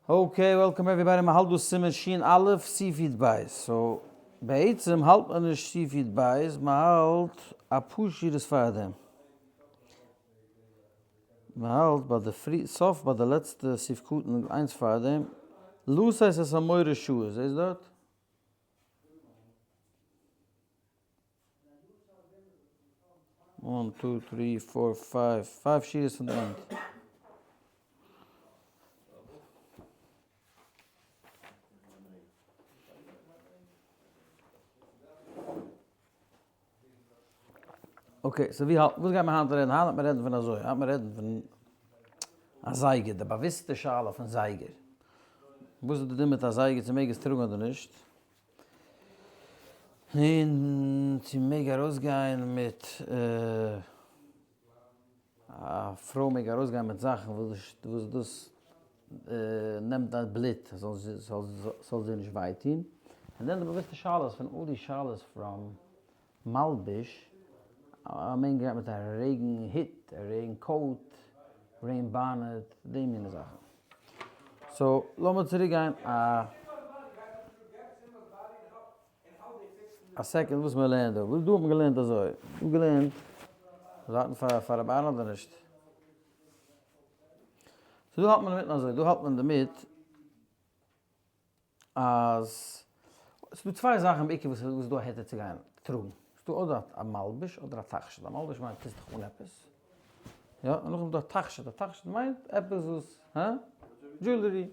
Okay, welcome everybody, מען האלט דא סימן שין א', סעיף יוד בית. So, בעצם האלט מען נישט סעיף יוד בית, מען האלט אפאר שורות פארדעם. מען האלט ביי די פרי, סוף ביי די לעצטע סעיף קטן, איינס פארדעם, לשאת את המורה שעות, זעסט דארט? One, two, three, four, five, five שורות פון די end. Okay, so ווי האלט, וואס גייט מען היינט רעדן? היינט וועט מען רעדן פון אזוי, היינט מען רעדן פון א זייגער, די באוויסטע שאלה פון זייגער. וואס איז די דין מיט א זייגער, צו מעג עס טראגן אדער נישט? און צו מעג ארויסגיין מיט א פרוי מעג ארויסגיין מיט זאכן וואס דאס נעמט די בלוט ס'זאל זי נישט וויי טון, און דען די באוויסטע שאלות פון all די שאלות from מלבוש, א מענטש גייט מיט א רעגן הוט, א rain coat, rain bonnet, די מינע זאכן. So לאמיר צוריק גיין א א second וואס מען לערנט דא, וואס דא האט מען געלערנט אזוי, דא געלערנט, ווארטן פאר פאר רבי אהרן אדער נישט? So דא האלט מען אינמיטן אזוי, דא האלט מען אינדערמיט אז ס'איז דא צוויי זאכן בעיקר וואס איז דא א היתר צו גיין טראגן, ס'איז דא אדער א מלבוש אדער א תכשיט, א מלבוש מיינט טוסט דיך אן עפעס, יא, און נאכדעם איז דא א תכשיט, א תכשיט מיינט עפעס וואס, הא? Jewelry,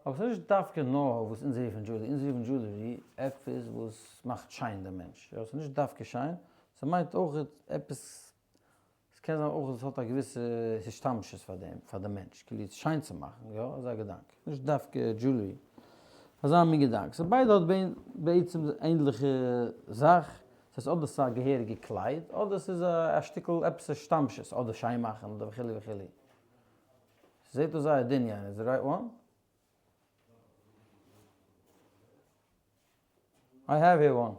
אבער ס'איז נישט דווקא נאר וואס אונז רופן jewelry, אונז רופן jewelry עפעס וואס מאכט שיין דעם מענטש, יא, ס'איז נישט דווקא שיין, ס'מיינט אויך עפעס עס קען זיין אויך אז עס האט א געוויסע השתמשות פאר דעם, פאר דעם מענטש, כאילו עס שיין צו מאכן, יא, אזא געדאנק, נישט דווקא jewelry, אזא מין געדאנק, so ביידע האט בעצם ענדליכע זאך, ס'הייסט אדער ס'איז א געהעריגע קלייד, אדער ס'איז א שטיקל עפעס השתמשות, אדער שיין מאכן, אדער וכו' וכו'. ס'זעט אויס זייער דין יענער, איז די right one? I have here one.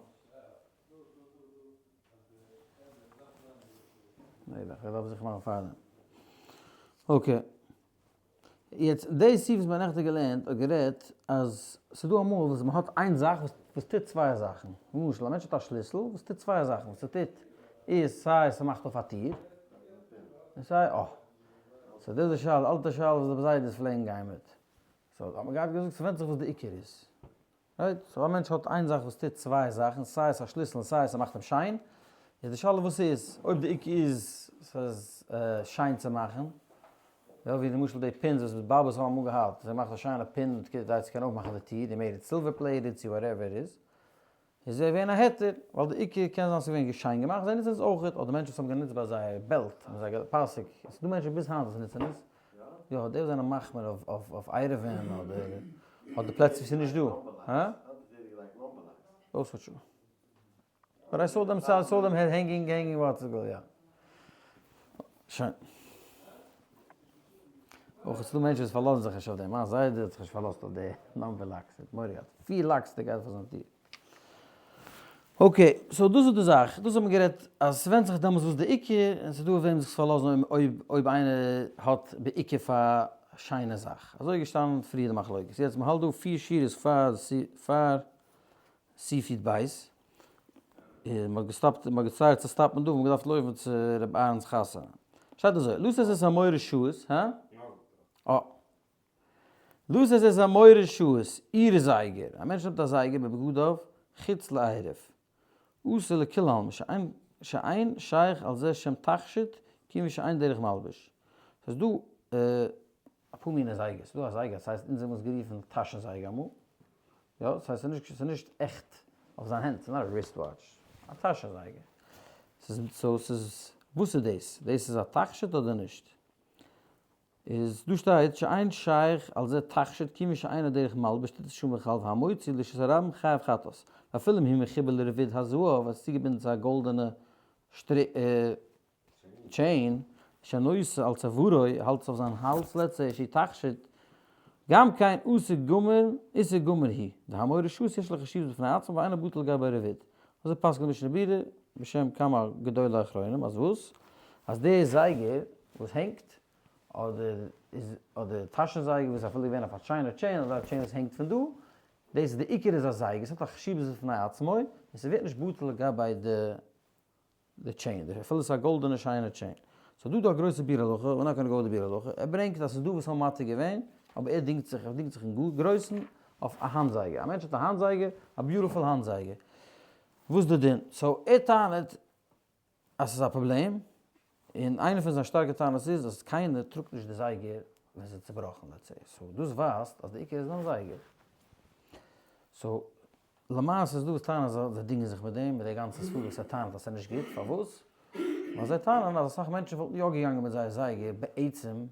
איך דארף זיך מאכן פארדעם. Okay. יעצט, די סעיף וואס מ'האט נעכטן געלערנט האט גערעדט אז ס'איז דא אמאל וואס מ'האט איין זאך וואס טוט צוויי זאכן. למשל, א מענטש האט א שליסל וואס טוט צוויי זאכן. וואס ס'טוט איז סיי ס'מאכט אויף א טיר, און סיי, אה. So דאס איז די שאלה, אלטע שאלה וואס די זיידעס פלעגן גיין מיט. So האט מען געהאט געזאגט ס'ווענדט זיך וואס די עיקר איז. Right? So א מענטש האט איין זאך וואס טוט צוויי זאכן, סיי עס איז א שליסל און סיי עס מאכט אים שיין, איז די שאלה וואס ס'איז, אויב די עיקר איז ס'איז שיין צו מאכן, יא ווי למשל די pins וואס באבעס האבן אמאל געהאט, זיי מאכן א שיינע pin כדי צו קענען אויפמאכן די טיר, they made it silver plated צו whatever it is, איז זיי געווען א היתר, ווייל די עיקר קען זיין ס'איז געווען שיין געמאכט, זיי נוצן עס אויכעט, אדער מענטשן וואס האבן גענוצט ביי זייער belt, האבן זיי פאסיג, עס איז דא מענטשן ביז היינט וואס נוצן עס, יא, די וואס זענען מחמיר אויף עירובין אדער אדער פלעצער ווי ס'איז נישט דא, הא? דאס האט שוין. But I saw them, I saw them hanging, hanging what's it called, יא. שוין. אויך איז דא מענטשן וואס פארלאזן זיך נישט אויף דעם, מיין זיידע האט זיך נישט פארלאזט אויף די number locks, ער האט מורא געהאט, פיר locks האט ער געהאט פאר זיין טיר. Okay, so דאס איז די זאך, דאס האט מען גערעדט אז ס'ווענדט זיך דעמאלטס וואס די עיקר, און ס'איז דא אויף וועם זיך צו פארלאזן אויב אויב איינער האט בעיקר פאר שיינע זאך. אזוי איז געשטאנען פריער די מחלוקת. יעצט מ'האלט דא פיר שורות פאר פאר סעיף י"ב, און מ'האט געסטאפט, מ'האט געטרייט צו סטאפן דא, מ'האט געדארפט לויפן צו רבי אהרן'ס חתונה. שטייט אזוי, לשאת את המורה שעות, הא? אה. לשאת את המורה שעות, איר זייגער, א מענטש נעמט א זייגער בבגדיו חוץ לעירוב, אסור לכולי עלמא שאין שאין שייך על זה שם תכשיט כיוון שאין דרך מלבוש. ס'איז דא אפאר מיני זייגערס, ס'איז דא א זייגער ס'הייסט אונז האבן עס גערופן טאשן זייגער אמאל, יא, ס'הייסט ס'איז נישט ס'איז נישט עכט אויף זיין הענט, ס'איז נאר א wrist watch, א טאשן זייגער. ס'איז so ס'איז וואס איז דאס? דאס איז א תכשיט אדער נישט? איז דא שטייט שאין שייך על זה תכשיט כיוון שאינו דרך מלבוש טוט עס שום בכלל והמוציא לרשות הרבים חייב חטאת ואפילו אם הוא מחובר לרביד הזהב אז עס איז צוגעבינדן צו א גאלדענע chain שנושא על צווארו האלט עס אויף זיין האלז let's say שהיא תכשיט גם כן איסור גמור איסור גמור היא דהמורה שעות יש לה חשיבות בפני עצמה ואינו בטל לגבי רביד אזוי פסק'נט משנה ברורה בשם כמה גדולי אחרונים אז וואס? אז די זייגער וואס הענגט אדער. איז אדער טאשן זייגער וואס איז אפילו געווען אויף א שיינע chain אדער א chain וואס הענגט פון דא, דאס איז די עיקר איז א זייגער, ס'האט א חשיבות בפני עצמו, און ס'ווערט נישט בטל לגבי די די chain, די אפילו ס'איז א גאלדענע שיינע chain. ס'איז דא דא א גרויסע ביאור הלכה, we're not gonna go די ביאור הלכה, ער ברענגט אז ס'איז דא וואס האבן מתיר געווען, אבער ער דינגט זיך, ער דינגט זיך אין גרויסן אויף א האנט זייגער, א מענטש האט א האנט זייגער, א beautiful האנט זייגער, וואס איז די דין? so ער טענה'ט אז ס'איז א פראבלעם, און איינע פון זיין שטארקע טענות איז אז קיינער טראגט נישט די זייגער ווען ס'איז צובראכן let's say, so דאס ווייזט אז די עיקר איז זיין זייגער. so למעשה איז דא וואס טענה'ן אז זיי דינגען זיך מיט דעם, מיט די גאנצע סברא וואס ער טענה'ט אז ס'איז נישט גוט, פארוואס? ווייל זיי טענה'ן אז אסאך מענטשן וואלטן יא געגאנגען מיט זייער זייגער בעצם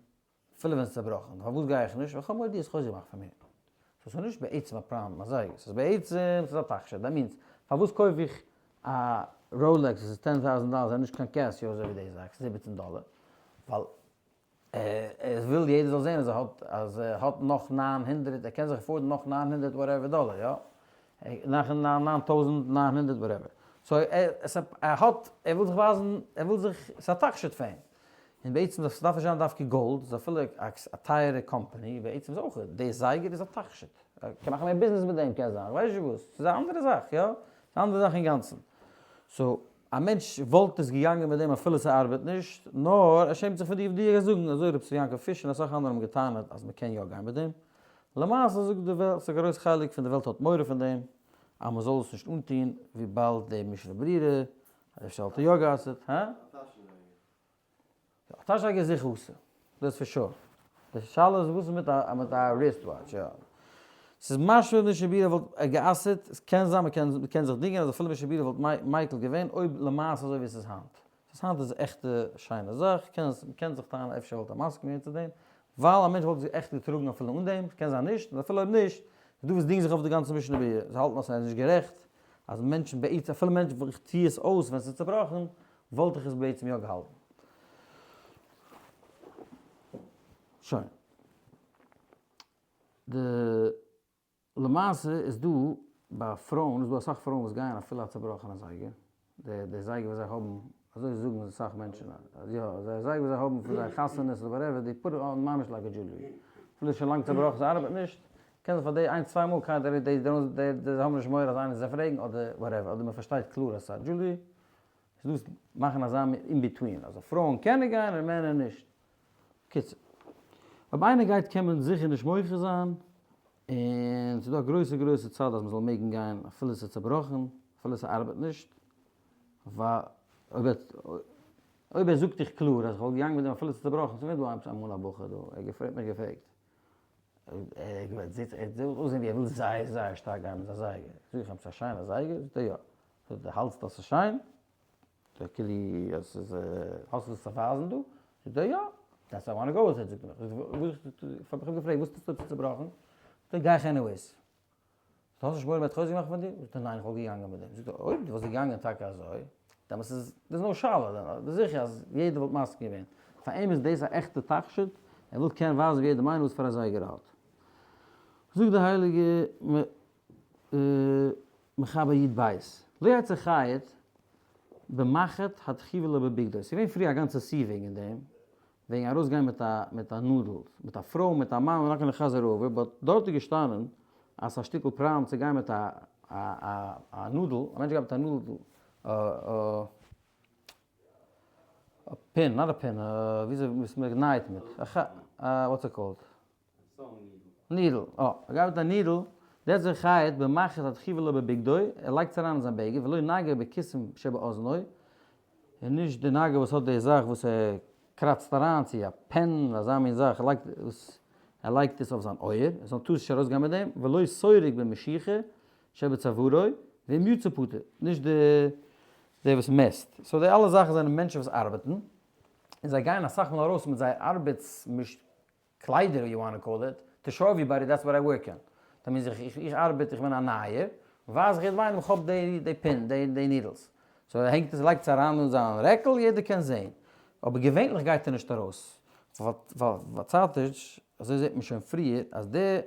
אפילו ווען ס'איז צעבראכן, פארוואס גיי איך נישט? ווייל כ'האב מורא דו האסט חוזק געמאכט פון מיר. so ס'איז נישט בעצם א פראבלעם מיט מיין זייגער, ס'איז בעצם ס'איז א תכשיט, that means פארוואס קויף איך א Rolex וואס איז 10,000 דאלער און נישט קיין Casio אזוי ווי די זאך, 17 דאלער, ווייל ער וויל יעדער זאל זען אז ער האט אז ער האט נאך 900, ער קען זיך afford ן נאך 900 whatever דאלער, יא? נאך 9900 whatever. so ער האט, ער וויל זיך ווייזן, ער וויל זיך, ס'איז א תכשיט פאר אים. און בעצם דאס דארף נישט זיין דווקא גאלד, ס'איז אפילו א טייערע קאמפאני, בעצם איז אויך, די זייגער איז א תכשיט, קען מאכן מער ביזנעס מיט דעם קען זיין, כ'ווייס נישט וואס, ס'איז א אנדערע זאך, יא? ס'איז א אנדערע זאך אינגאנצן. so, א מענטש וואלט עס געגאנגען מיט דעם אפילו ס'ארבעט נישט, נאר ער שעמט זיך פון דיר, דיר זאגן, אזוי ר' צבי יעקב פיש און אסאך אנדערע האבן געטענה'ט אז מ'קען יא גיין מיט דעם. למעשה זאגט די וועלט, ס'איז א גרויס חלק פון די וועלט האט מורא פון דעם, אז מ'זאל עס נישט אנטון, וויבאלד די משנה ברורה, אפשר האט ער יא גע'אסר'ט, הא? א טאש זייגער איז זיכער אסור, דאס איז for sure. די שאלה איז וואס איז מיט א מיט א wrist watch, יא. ס'איז משמע משנה ברורה וואלט ער גע'אסר'ט, עס קען זיין מ'קען מ'קען זיך דינגען אז אפילו משנה ברורה וואלט מיקל געווען אויב למעשה אזוי ווי עס איז היינט. ס'איז היינט איז עכטע שיינע זאך, קען עס מ'קען זיך טענה'ן אפשר וואלט ער מסכים געווען צו דעם, ווייל א מענטש וואלט עס עכט געטראגן אפילו אן דעם, קען זיין נישט, און אפילו אויב נישט, איז דא וואס דינגען זיך אויף די גאנצע משנה ברורה, זיי האלטן אז ער איז נישט גערעכט, אז מענטשן בעצם אפילו מענטשן וואס איך טוה עס אויס ווען ס'איז צובראכן, וואלט איך עס בעצם יא געהאלטן. שוין. די למעשה איז דא ביי פרויען איז דא אסאך פרויען וואס גייען אפילו א צובראכענע זייגער, די די זייגער וואס זיי האבן, אזוי זאגן אסאך מענטשן אז יא, זייער זייגער וואס זיי האבן פון זייער חתונות אדער whatever, they put it on ממש like a jewelry, אפילו איז שוין לאנג צובראכן ס'ארבעט נישט, קען זיך פאר די איינס צוויי מאל קיינער די די די האבן נישט מורא אז איינער זאל זיי פרעגן אדער whatever, אדער מ'פארשטייט קלאר אז ס'איז א jewelry, ס'איז דא מאכן אזא מין in between, אז פרויען קענען גיין און מענער נישט. קיצור. אויב איינער גייט קען מען זיכער נישט מוחה זיין, און ס'איז דא א גרויסע גרויסע צד אז מ'זאל מעגן גיין אפילו ס'איז צובראכן, אפילו ס'ארבעט נישט, ווייל אויב ער אויב ער זאגט דיך קלאר אז כ'וואלט געגאנגען מיט דעם אפילו ס'איז צובראכן, ס'איז געווען דא אמאל א בחור דא, ער האט געפרעגט מיך געפרעגט, ער זעט אויס ווי ער וויל זייער זייער שטארק גיין מיט זיין זייגער, זאג איך אים ס'איז א שיינע זייגער? זאגט ער יא. זאגט ער האלטסט אז ס'איז שיין? זאגט ער כאילו אז ס'איז האסט וואס צו ווייזן דא? זאגט ער יא, that's I wanna go with it זאגט ער מיך, איך האב געפרעגט וואס טוסטו אויב ס'איז צובראכן? זאגט ער גיי איך anyways. זאגט ער האסט נישט מורא מ'וועט חוזק מאכן פון דיר? זאגט ער ניין איך וואלט געגאנגען מיט דעם. זאגט ער אויב דו וואלסט געגאנגען טאקע אזוי, דעמאלטס איז there's no שאלה, דען איז זיכער אז יעדער וואלט מסכים געווען. פאר אים איז דאס א עכטע תכשיט, ער וויל קענען ווייזן ווי יעדער מיינט וואס פאר א זייגער ער האט. זאגט די הייליגע מחבר י ב, לא יצא חייט במחט התחיבה לו בבגדו, ס'איז געווען פריער א גאנצע סי' וועגן דעם, וועגן ארויסגיין מיט א מיט א נאדל, מיט א פרוי מיט א מאן, we're not gonna חזר over, but דארט איז געשטאנען אז ס'איז א שטיקל פראבלעם צו גיין מיט א א נאדל, א מענטש גייט מיט א נאדל, א pin, not א pin, וויאזוי וואס מ'נייט מיט, א what's it called? needle, אה, ער גייט מיט א needle, דער זיך חייט במחט התחובה לו בבגדו, ער לייגט עס אריין אין זיין בגד, ולא נגר בקיסם שבאזנו, און נישט די נגר וואס האט די זאך וואס ער קראצט אריין, צו א pen, אזא מין זאך, ער לייגט וואס ער לייגט עס אויף זיין אויער, ער זאל טאר נישט ארויסגיין מיט דעם, ולא סורק במשיחה שבצווארו, ואם יצא פטור, נישט די די וואס מעסט, so די אלע זאכן זענען מענטשן וואס ארבעטן, און זיי גייען אסאך מאל ארויס מיט זייער ארבעטס קליידער you wanna call it, to show everybody that's what I work in. that means איך איך ארבעט איך בין א נייער, ווייז איך יעדעם איינעם איך האב די די pin די די needles. so ער הענגט עס לייגט עס אריין אין זיין רעקל יעדער קען זעהן. אבער געווענליך גייט ער נישט ארויס. ווייל אזוי זעהט מען שוין פריער אז די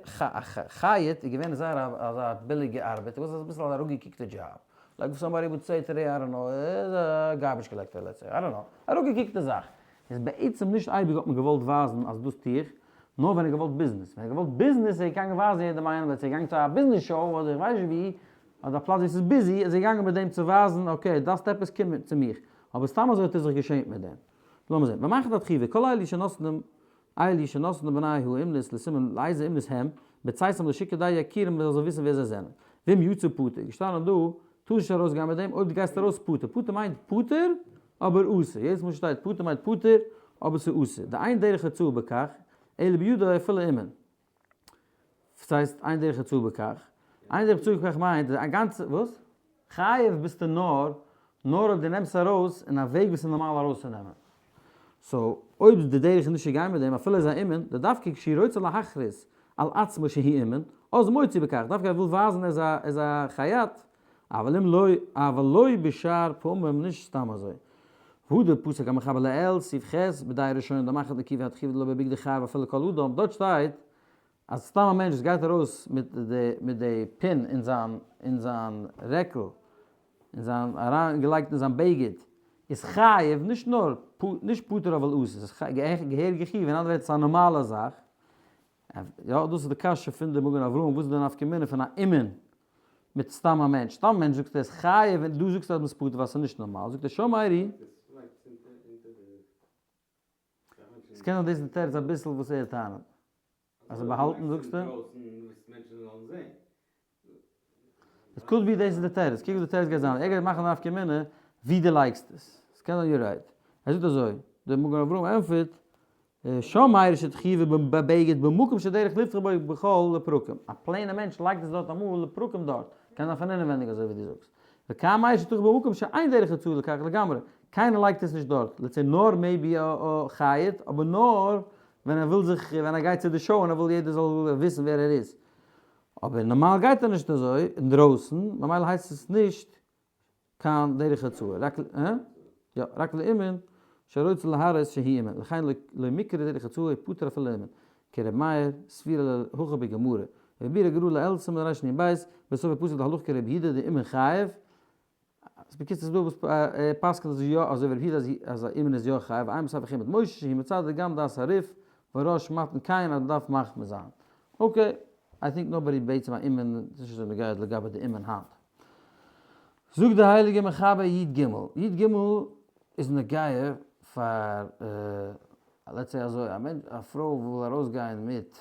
חייט איז געווען זייער א אזא ביליגע ארבעט, איט וואס אביסל א אראפגעקוקטע דזשאב. like somebody would say today I don't know, איז א garbage collector let's say, I don't know. אראפגעקוקטע זאך. איז בעצם נישט אייביג האט מען געוואלט ווייזן אז דאס טו איך. נאר ווען ער האט געוואלט ביזנעס. ווען ער האט געוואלט ביזנעס איז ער געגאנגען ווייזן יעדעם איינעם, ווען ער איז געגאנגען צו א ביזנעס show אדער איך ווייס נישט ווי, אדער א פלאץ ווי עס איז busy, איז ער געגאנגען מיט דעם צו ווייזן okay, דארפסט עפעס קום צו מיך. אבער סתם אזוי האט ער זיך געשעמט מיט דעם. לאמיר זען. במחט התחיבה, כל אלו שנותנים אלו שנותנים בני האומנות לסימן לאיזה אומנות הם, בצאתם לשוק כדי יכירום מען זאל וויסן ווער זיי זענען. ואם יצא פטור, געשטאנען דא, טארסט נישט ארויסגיין מיט דעם, אויב דו גייסט ארויס פטור. פטור מיינט פטור, אבער אסור. יעדעס מאל שטייט פטור מיינט פטור, אבער ס'איז אסור. דאין דרך הוצאה בכך, אלא בידו אפילו אומן. וואס הייסט אין דרך הוצאה בכך? אין דרך הוצאה בכך מיינט אז א גאנצע, וואס? חייב ביסטו נאר, נאר אויב דו נעמסט ארויס אין א וועג וואס איז נארמאל ארויסצונעמען. so אויב די דרך איז נישט צו גיין מיט דעם אפילו איז א אומן, דווקא כשהוא רוצה להכריז על עצמו שהוא אומן, אז מוציא בכך, דווקא ער וויל ווייזן ער איז א חייט, אבל אם לא, אבל לא בשאר פעמים נישט סתם אזוי. והוא דפסק המחבר לעיל, סעיף ח', בדעה ראשונה דמחט נקיבה התחיבה דלא בבגדי חייב אפילו כל אדם, דארט שטייט אז סתם א מענטש וואס גייט ארויס מיט די מיט די pin אין זיין אין זיין רעקל, אין זיין אריין געלייגט אין זיין בגד, איז חייב נישט נאר נישט פטור אבל אסור, ס'איז געהעריגע חיוב, אין אנדערע ווערטער ס'איז א נארמאלע זאך, יא דאס איז די קשיא פון די מגן אברהם, וואס איז די נפקא מינה פון א אומן מיט סתם א מענטש, סתם מענטש זאגסטו ער איז חייב און דו זאגסט אז מ'איז פטור ווייל ס'איז נישט נארמאל, זאגט ער שמערי. עס קען זיין דאס איז די תירוץ אביסל וואס ער טענה'ט. אז באהאלטן זאגסטו? עס could be דאס איז די תירוץ, קוק וואס די תירוץ גייט זיין, ער גייט מאכן א נפקא מינה ווי דו לייגסט עס, עס קען זיין you're right, ער זאגט אזוי, דער מגן אברהם ענטפערט, שם מאיר שתחיבה בבגד במקום שדרך לבחור בו בכל לפרקים, א plain ע מענטש לייגט עס דארט אמאל לפרקים דארט, קען זיין פון אינעווענדיג אזוי ווי דו זאגסט, וכאן מאיר שתחיבה במקום שאין דרך הוצאה לכך לגמרי, קיינער לייגט עס נישט דארט, let's say נאר maybe א חייט, אבער נאר ווען ער וויל זיך, ווען ער גייט צו די show און ער וויל יעדער זאל וויסן ווער ער איז. אבער נארמאל גייט ער נישט אזוי אינדרויסן, ממילא הייסט עס נישט קיין דרך הוצאה. רק ל, יא, רק לאומן שרוצה להראות שהוא אומן, לכן לא מיקרי דרך הוצאה פטור אפילו לאומן, כר' מאיר, סבירא להכא בגמרא. וביאור הגר"א לעיל סימן רנ"ב, בסוף הפסוק דהלכה כר' יהודה דאומן חייב, אז בקיצור ס'איז דא וואס פסק'נט אז יא אזוי ווי רבי יהודה אז א אומן איז יא חייב, עיין בספר חמד משה שהיא מצדד גם דעת הרי"ף והרא"ש מתן כן אז מ'דארף מחמיר זיין. okay, I think nobody בעצם א אומן, ס'איז נישט אזוי נוגע לגבי די אומן היינט. זאגט די הייליגע מחבר י ג, י ג איז נוגע פאר let's say אזוי, א מענטש א פרוי וויל ארויסגיין מיט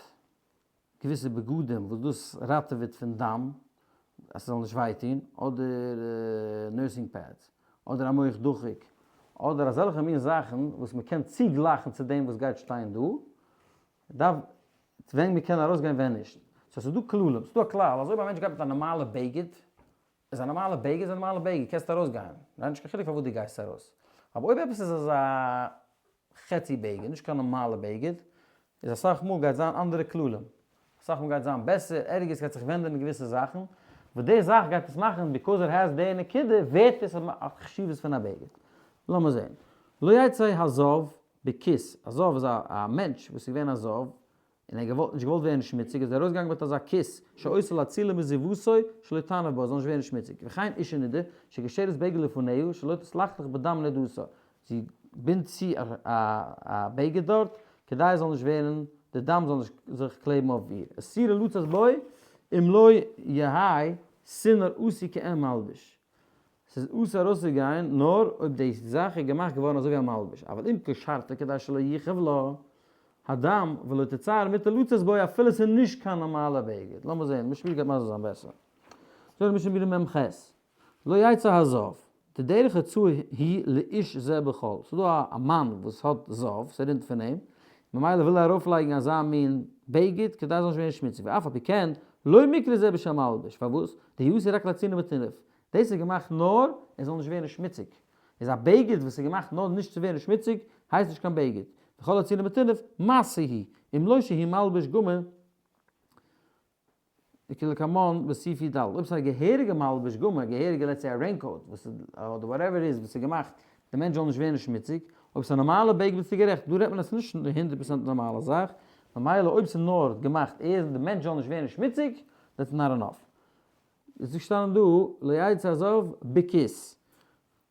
געוויסע בגדים וואס דאס ראטעוועט פון דם אז ס'זאל נישט וויי טון, אדער nursing pads, אדער א מוך דחוק, אדער אזעלכע מין זאכן וואס מ'קען צוגלייכן צו דעם וואס גייט שטיין דא, דארף ווען מ'קען ארויסגיין ווען נישט. so ס'איז דא כללים, ס'איז דא א כלל אז אויב א מענטש גייט מיט א נארמאלע בגד, איז א נארמאלע בגד איז א נארמאלע בגד, קענסט ארויסגיין, נישט קיין חילוק פארוואס דו גייסט ארויס. אבער אויב עפעס איז אזא חצי בגד, נישט קיין נארמאלע בגד, איז אסאך מאל גייט זיין אנדערע כללים, אסאך מאל גייט זיין בעסער, ערגער, ס'גייט זיך ווענדען אין געוויסע זאכן, וואס די זאך גייט עס מאכן because ער has די נקודה ווערט עס א חשיבות פון א בגד. לאמיר זען. לא יצא הזב בכיס, א זב איז א מענטש וואס איז געווען א זב, און ער האט נישט געוואלט ווערן שמוציג, איז ער ארויסגעגאנגען מיט אזא כיס, שעושה להצילו מזיבתו שלא תענב בו, ער זאל נישט ווערן שמוציג, וכן אישה נידה, שקושרת בגד לפניה, שלא תתלכלך בדם נדתה, זי בינדט צו א בגד דארט, כדי עס זאל נישט ווערן, די דם זאל נישט זיך קלעבן אויף איר. אסורה לצאת בו, אם לא יהא סינר עשוי כעין מלבוש. ס'איז אסור ארויסצוגיין נאר אויב די זאך איז געמאכט געווארן אזוי ווי א מלבוש, אבל אם קשרתו כדי שלא יכאב לה הדם ולא תצטער מותר לצאת בו אפילו ס'איז נישט קיין נארמאלע בגד. לאמיר זען, משנה גייט מסביר זיין בעסער. זאגט משנה ברורה מ ח, לא יצא הזב, די דרך הוצאה היא לאיש זה בכל, ס'איז דא א מאן וואס האט זב, ס'רינט פון אים, ממילא וויל ער ארויפלייגן אזא מין בגד כדי ס'זאל נישט ווערן שמוציג, ואף על פי כן לא מיקרי זה בשם מלבוש, פארוואס? דהוא עשוי רק להצילו מטינוף, דאס איז געמאכט נאר עס זאל נישט ווערן שמוציג, איז א בגד וואס איז געמאכט נאר נישט צו ווערן שמוציג הייסט נישט קיין בגד, וכל להצילו מטינוף משא הוא, אם לא שהוא מלבוש גמור כלקמן בסעיף י ד, אויב ס'איז א געהעריגע מלבוש גמור, א געהעריגע let's say א raincoat וואס איז אדער whatever איז וואס איז געמאכט די מענטש זאל נישט ווערן שמוציג, אויב ס'איז א נארמאלע בגד ביסטו גערעכט, דא רעדט מען אז ס'איז נישט 100% נארמאלע זאך, ממילא אויב ס'איז נאר געמאכט ער די מענטש זאל נישט ווערן שמוציג, that's not enough. איז געשטאנען דא לא יצא הזב בכיס,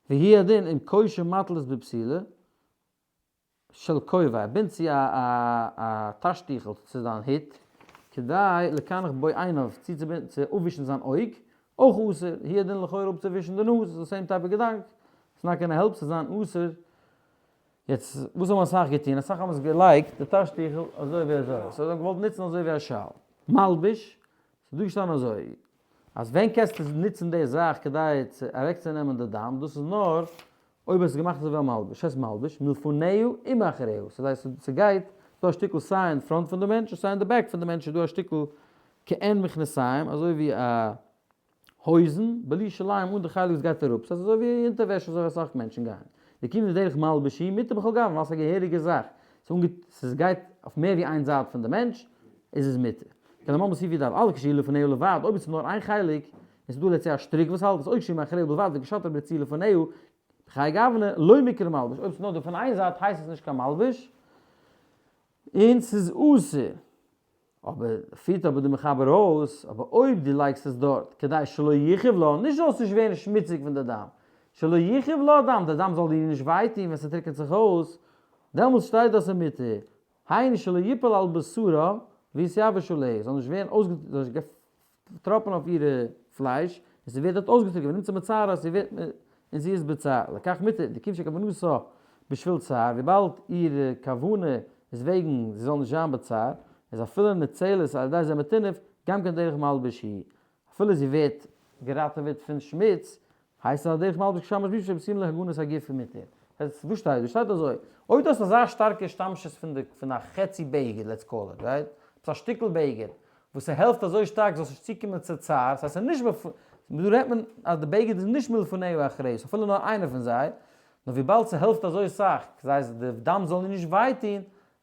והוא הדין אם קושר מטלית בפתילה. של כובע, ער בינדט צו א טאש-טיכל צו זיין הוט, כדי לקנח בו עיניו, צו אפווישן זיין אויג, אויך אסור, הוא הדין לכאורה אפצואווישן די נאז, איז די same type of געדאנק, it's not gonna help ס'זאל זיין אסור. יעצט, וואס האבן אסאך געטון? אסאך האבן עס געלייגט די טאש טיכל אזוי ווי אזוי, so זיי האבן געוואלט נוצן אזוי ווי א שאל. מלבוש, ס'איז דא געשטאנען אזוי, אז ווען קענסטו נוצן די זאך כדי צו אוועקצונעמען די דם, דאס איז נאר אויב עס איז געמאכט אזוי ווי א מלבוש, ס'הייסט מלבוש, מלפניו ומאחריו, ס'הייסט ס'גייט, ס'איז דא א שטיקל סיי אין front פון די מענטש און סיי אין די back פון די מענטש איז דא א שטיקל כעין מכנסיים, אזוי ווי א הויזן, בלי שוליים אן די חלק וואס גייט אראפ, ס'הייסט אזוי ווי אונטערוועש אזוי ווי אסאך מענטשן גייען. דכיון דדרך מלבוש הוא מותר בכל גוון ווייל ס'איז א געהעריגע זאך, ס'גייט אויף מער ווי איין זייט פון די מענטש, איז עס מותר. כלומר בסעיף יד א' כשהיא לפניו לבד, אויב עס איז נאר איין חלק, און ס'איז דא לעצ ע א שטריק וואס האלט עס, או כשהיא מאחוריו בלבד וקשתו ברצועה לפניו, בכהאי גוונא, לא מיקרי מלבוש, אויב ס'איז נאר דא פון איין זייט הייסט עס נישט קיין מלבוש, און ס'איז אסור. אבער, פירט אבער די מחבר אויס, אבער אויב דו לייגסט עס דארט כדי שלא יכאב לה, נישט זאלסט נישט ווערן שמוציג פון די דם, שלא יכאב לה דם, די דם זאל דיר נישט וויי טון ווען ס'טריקענט זיך אויס, דעמאלטס שטייט דאס אין מותר, היינו שלא יפול על בשרה ויתייבש עליה, זאל נישט ווערן אויסגע זאל נישט טראפן אויף אירע פלייש, און ס'ווערט דארט אויסגעטריקענט, ונמצא בצערה, ס'ווערט און זי איז בצער, לכך מותר, דכיון שכוונתה בשביל צער, וויבאלד איר כוונה איז וועגן זי זאל נישט זיין בצער, איז אפילו ניצלת על ידי זה מטינוף, גם כן דרך מלבוש היא, אפילו זי ווערט געראטעוועט פון שמוץ, הייסט עס א דרך מלבוש כשמש בישא בשים להגנת הגוף מותר. וואס שטייט דא? שטייט אזוי, אויב דו האסט אזא שטארקע השתמשות פון די פון א חצי בגד, let's call it, right? עפעס א שטיקל בגד, וואס ס'העלפט אזוי שטארק זאלסט נישט צוקומען צו צער, ס'הייסט ס'איז נישט מפ דא רעדט מען אז די בגד איז נישט מלפניה ואחריה, ס'איז אפילו נאר איינע פון זיי, נאר וויבאלד ס'העלפט אזוי סאך כדי די דם זאל איר נישט וויי טון,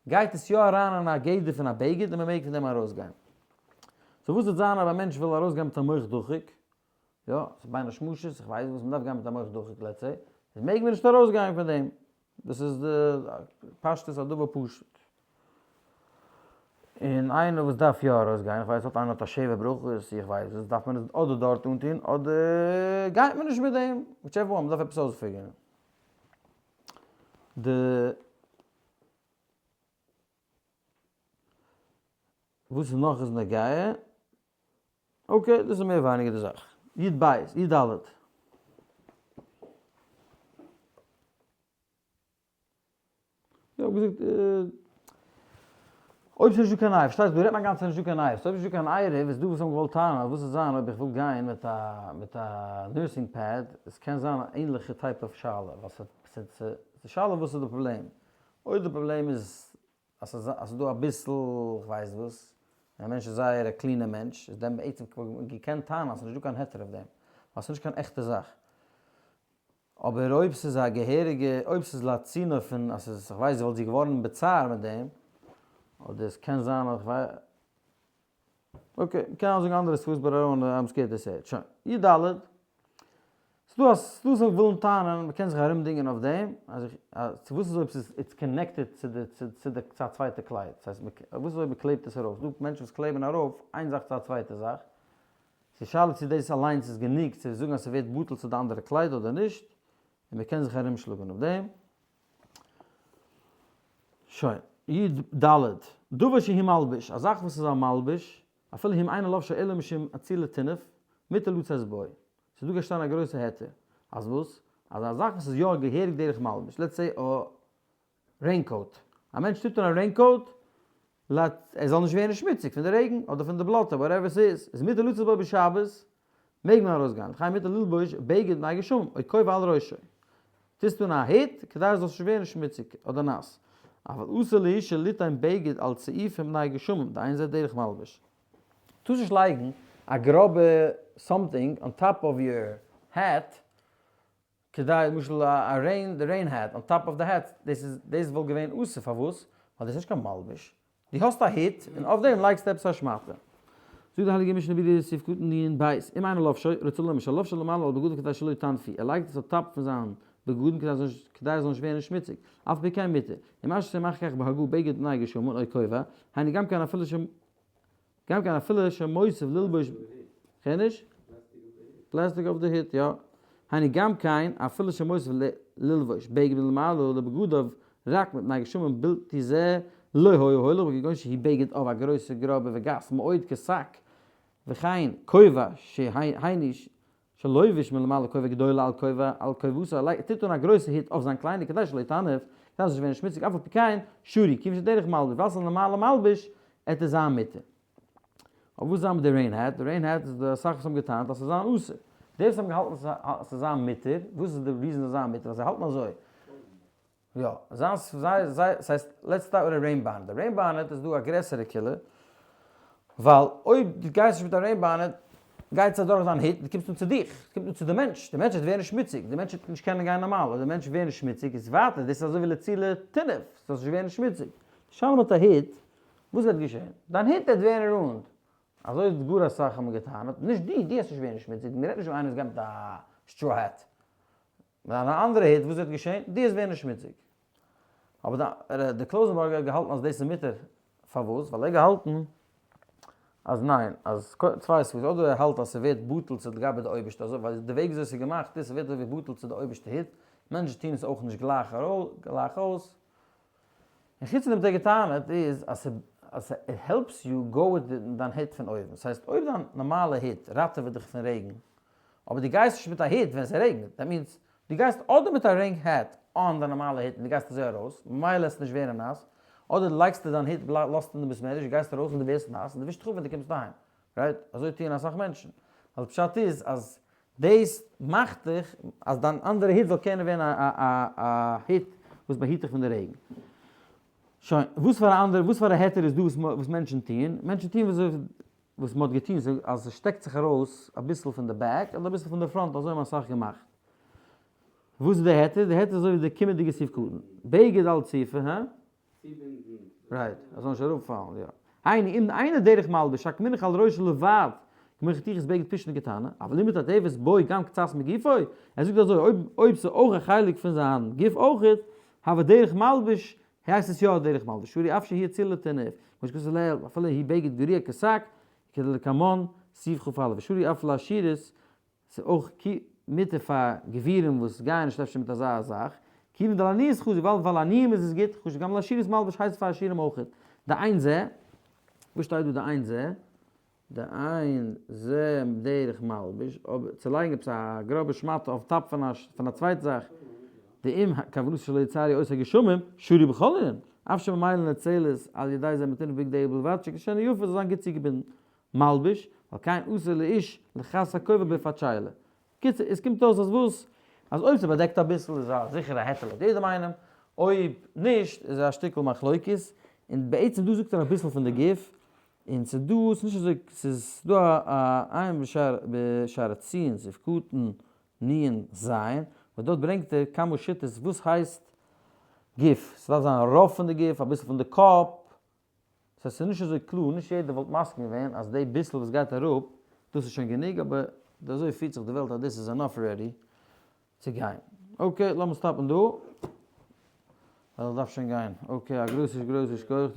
גייט עס יא אריין אין א גדר פון א בגד און מ'מעג פון דעם ארויסגיין. so וואס וועט זיין אויב א מענטש וויל ארויסגיין מיט א מוך דחוק? יא, ס'איז בין השמשות, איך ווייס וואס מ'דארף גיין מיט א מוך דחוק let's say, איז מעג מען נישט ארויסגיין פון דעם, דאס איז די פשטות הדבר פשוט. און איינער וואס דארף יא ארויסגיין, איך ווייס האט איינער האט א שבע ברכות, איך ווייס וואס, דארף מען עס אדער דארט אנטון, אדער גייט מען נישט מיט דעם, whichever one, מ'דארף עפעס אויספיגערן. די וואס נאך איז נוגע? okay, דאס איז מער ווייניגער די זאך. י ב, י ד. יא, געזאגט, אויב ס'איז נישטא קיין עירוב, פארשטייסט, דא רעדט מען גאנץ נישטא קיין עירוב, so אויב נישטא קיין עירוב, איז דא וואס האבן געוואלט טענה'ן אז וואס וועט זיין אויב איך וויל גיין מיט א מיט א nursing pad, עס קען זיין א ענליכע type of שאלה, ווייל ס'איז די שאלה וואס איז די פראבלעם, אויב די פראבלעם איז אז ס'איז דא אביסל כ'ווייס וואס, און א מענטש איז זייער א clean ע מענטש, איז דען בעצם געקענט טענה'ן אז ס'איז נישטא קיין היתר אויף דעם, ווייל ס'איז נישט קיין עכטע זאך. אבער אויב ס'איז א געהעריגע, אויב ס'איז להצילו פון אז ס'איז, כ'ווייס וואלט זי געווארן בצער מיט דעם, אדער עס קען זיין אז כ'ווייס, okay, מ'קען אויך זאגן אנדערע סברות but I'm scared to say it. שוין. י ד. ס'דא א ס'דא וואס ווילן טענה'ן, מ'קען זיך ארומדינגען אויף דעם, אז איך, אז צו וואס איז אויב ס'איז it's connected צו די, צו, צו די, צו א צווייטע קלייד, ס'הייסט מ'ק, וואס איז אויב מ'קלעבט עס ארויף, ס'דא מענטשן וואס קלעבן ארויף איין זאך צו א צווייטע זאך, ס'איז שאלה צו דאס אליינס איז גענוג צו זאגן אז ס'ווערט בטל צו די אנדערע קלייד אדער נישט, און מ'קען זיך ארומשלאגן אויף דעם. שוין. י ד. דבר שהוא מלבוש, א זאך וואס איז א מלבוש, אפילו אם אינו לובשו אלא משום אצולי טינוף, מותר לצאת בו. ס'איז דא געשטאנען א גרויסע היתר. אז וואס? אז א זאך וואס איז יא געהעריג דרך מלבוש, let's say א raincoat. א מענטש טוט אן א raincoat, ער זאל נישט ווערן שמוציג פון די רעגן אדער פון די בלאטע, whatever ס'איז, איז מותר לצאת בו בשבת, מעג מען ארויסגיין, וכן מותר ללבוש בגד מפני גשמים, או כובע על ראשו. טוסט אן א הוט כדי עס זאל נישט ווערן שמוציג אדער נאס. אבל אסור לאישה ליתן בגד על צעיפה מפני גשמים, דאין זה דרך מלבוש. טארסט נישט לייגן א גראבע something on top of your hat, כדי למשל א rain, די rain hat, on top of the hat, דאס איז, דאס וואלט געווען אסור, פארוואס? ווייל דאס איז נישט קיין מלבוש. דו האסט א הוט און אויף דעם לייגסטו עפעס א שמאטע. זאגט די הייליגע משנה ברורה סעיף קטן נ ב, אם אינו לובשו, רוצה לומר שלובשו למעלה על בגדיו כדי שלא יטנפו, ער לייגט עס אויף top פון זיין בגדים כדי עס זאל נישט ווערן שמוציג, אף על פי כן מותר, ומה שסמך כך בהגה בגד מפני גשמים או כובע, היינו גם כן אפילו ש גם כן אפילו שמוסיף ללבוש, כ'הער נישט? פלעסטיק אויף די הוט, יא. היינו גם כן אפילו שמוסיף ללבוש בגד מלמעלה לבגדיו. רק מפני גשמים בלתי זה לא היה הולך בכגון שהיא בגד עב א גרויסע גראבע וגס מאוד כשק וכן כובע שהיינו שלובש מלמעלה כובע גדולה על כובע על כובעתו ער טוט אן א גרויסע היט אויף זיין קליינע כדי שלא יטנף כדי ס'זאל נישט ווערן שמוציג אף על פי כן שרי כיוון שדרך מלבוש ווייל ס'איז א נארמאלע מלבוש עט עס זיין מותר. אבער וואס זיין מיט די rain hat? די rain hat איז דא אסאך וואס האבן געטענה'ט אז ס'זאל זיין אסור. די וואס האבן געהאלטן אז ס'זאל זיין מותר, וואס איז די reason ס'זאל זיין מותר? ווייל זיי האלטן אזוי. יא, זיין זיי זיי ס'הייסט let's start with א rain bonnet. די rain bonnet איז דא א גרעסערע קולא, ווייל אויב דו גייסט נישט מיט א rain bonnet גייט עס אדורך דיין הוט, דו קומסט אן צו דיך, עס קומט אן צו די מענטש, די מענטש וועט ווערן שמוציג, די מענטש וועט נישט קענען גיין נארמאל, אויב די מענטש ווערן שמוציג איז ווייטער, דאס איז אזוי ווי לצילה טינוף, ס'זאל נישט ווערן שמוציג. די שאלה מיט א הוט וואס וועט געשען? דיין הוט וועט ווערן רונד. אזוי האט גאר אסאך האבן געטענה'ט, נישט דו, דו וועסט נישט ווערן שמוציג, מ'רעדט נישט ווען איינער איז געווען מיט א straw hat. מיט אן אנדערע הוט, וואס וועט געשען? דו וועסט ווערן שמוציג. אבער דער קלויזענבורגער האט געהאלטן אז דאס איז מותר. פארוואס? ווייל ער האט געהאלטן אז ניין, אז צוויי סברות, אדער ער האלט אז ס'ווערט בטל צו לגבי די אויבערשטע, אזוי ווייל די וועג וויאזוי ס'איז געמאכט איז ס'ווערט אזוי ווי בטל צו די אויבערשטע הוט, מענטשן טוען עס אויך נישט גלייך אויס, און חוץ פון דעם האט ער געטענה'ט איז אז אז it helps you go with דיין הוט פון אויבן, ס'הייסט אויב דיין נארמאלע הוט ראטעוועט דיך פון רעגן, אבער דו גייסט נישט מיט א הוט ווען ס'רעגנט, that means דו גייסט אדער מיט א rain hat אן דיין נארמאלע הוט און דו גייסט אזוי ארויס, ממילא עסטו נישט ווערן נאס, אדער לייגסטו דיין הוט לאזט אין די בית מדרש, גייסט ארויס און דו ווערסט נאס און דו ווישט דיך אפ ווען דו קומסט אהיים, right? אזוי טוען אסאך מענטשן, ווייל פשט איז אז דאס מאכט דיך אז דיין אנדערע הוט זאל קענען ווערן א הוט וואס באהיט דיך פון די רעגן. שוין, וואס פאר א אנדערע, וואס פאר א היתר איז דא וואס מענטשן טוען? מענטשן טוען וואס וואס מען האט געטון, אז עס שטעקט זיך ארויס אביסל פון די back אדער אביסל פון די front, אזוי האבן אסאך געמאכט. וואס איז די היתר? די היתר איז אזוי ווי די קומענדיגע סעיף קטן. בגד על ציפה, הא? right, אז זאל נישט אראפפאלן, יא. היינו, אם אינו דרך מלבוש, רק מונח על ראשו לבד, כמו חתיכת בגד פשתן קטנה, אבל אם מתעטפת בו גם קצת מגופו, ער זאגט אזוי, אויב אויב ס'איז אויך א חלק פון זיין גוף אויכעט, הווה דרך מלבוש, הייסט עס יא דרך מלבוש, שרי אף שהיא צילא תנאף, כמו שכתוב לעיל, אפילו היא בגד גרוע כשק, כדלקמן, סעיף כ"א, ושרי אף לעשירות, ס'איז אויך מותר פאר גבירים וואס גייען נישט אפשר מיט אזא זאך, כיוון דלעניות חזי, ווייל פאר עניים איז עס גוט, חשוב גם לעשירות מלבוש הייסט פאר עשירים אויכעט. דאין זה, וואס שטייט דא דאין זה? דאין זה דרך מלבוש, אבער צו לייגן עפעס א גראבע שמאטע אויף top פון א פון א צווייטע זאך, דאם כוונתו שלא יצערו אותו הגשמים, שרי בכל ענין, אף שממילא נצלת על ידי זה מטונף בגדיה בלבד שיקשרנה יפה זאל זיין גוט צוגעבינדן. מלבוש, ועל כן אסור לאיש לכסות הכובע בפאטשיילע. קיצור, עס קומט אויס אז וואס? אז אויב ס'באדעקט אביסל איז א זיכערע היתר לויט יעדעם איינעם, אויב נישט איז א שטיקל מחלוקת, און בעצם דא זאגט ער אביסל פון די גוף, און ס'איז דא, ס'איז נישט אזוי, ס'איז דא א עיין בשער הציון, סעיף קטן נ ז, וואס דארט ברענגט ער כמה שיטות וואס הייסט גוף, ס'דארף זיין רוב פון די גוף, אביסל פון די קאפ, סא ס'איז נישט אזוי קלאר, נישט יעדער וואלט מסכים געווען אז די ביסל וואס גייט אראפ, דאס איז שוין גענוג, אבער אזוי פירט זיך די וועלט אז דאס איז enough already צו גיין. okay, לאמיר stop ן דא, ווייל איך דארף שוין גיין. okay, א גרויסע גרויסע שכוח.